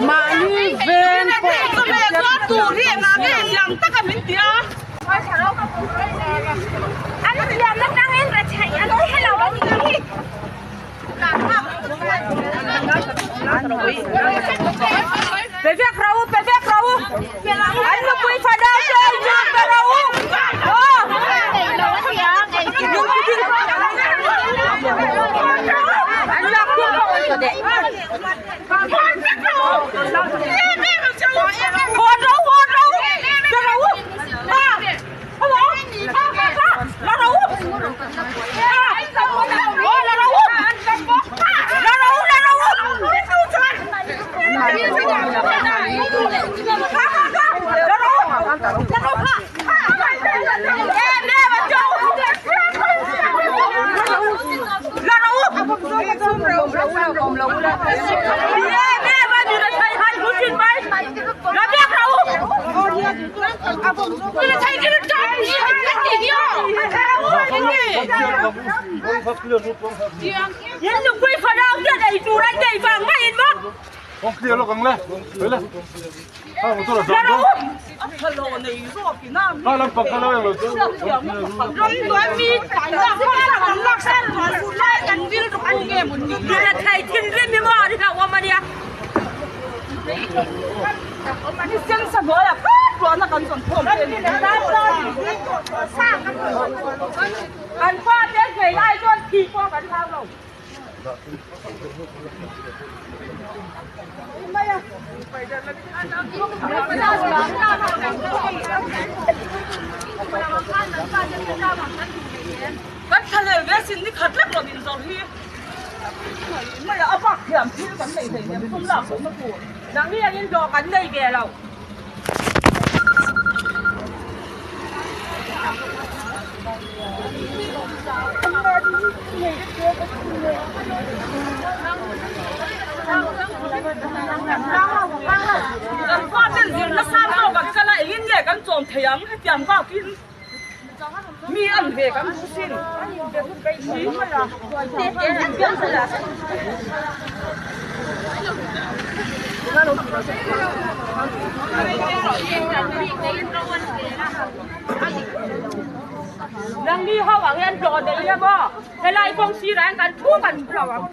Mahni veng pawh Pe vek rawh u, pe vek rawh u. An nupui fadau te in chu pe rawh u. An lak tir pawh an deh. Hawn rawh u, hawn rawh u. Pe rawh u. Ha. Hello. Ha ha ha. La rawh u. Aw la rawh u. La rawh u, la rawh u. An fate nghei lai chuan thi pawh kan hlau lo. Kan thlalel ve sin ni khat lek rawn inzawrh hi mai a bak thiam thil kan nei hlei nem thum lak lohna tur. Nangni angin dawh kan nei ve lo. Kan faten zirna sang zawk an kal a, engin nge kan chawm thei ang hetiang bakin mi an ve kan duh sin. Nangni ho ang hian hlawh nei ila maw? Helai kawng sirah hian kan thu kan thu lo ang.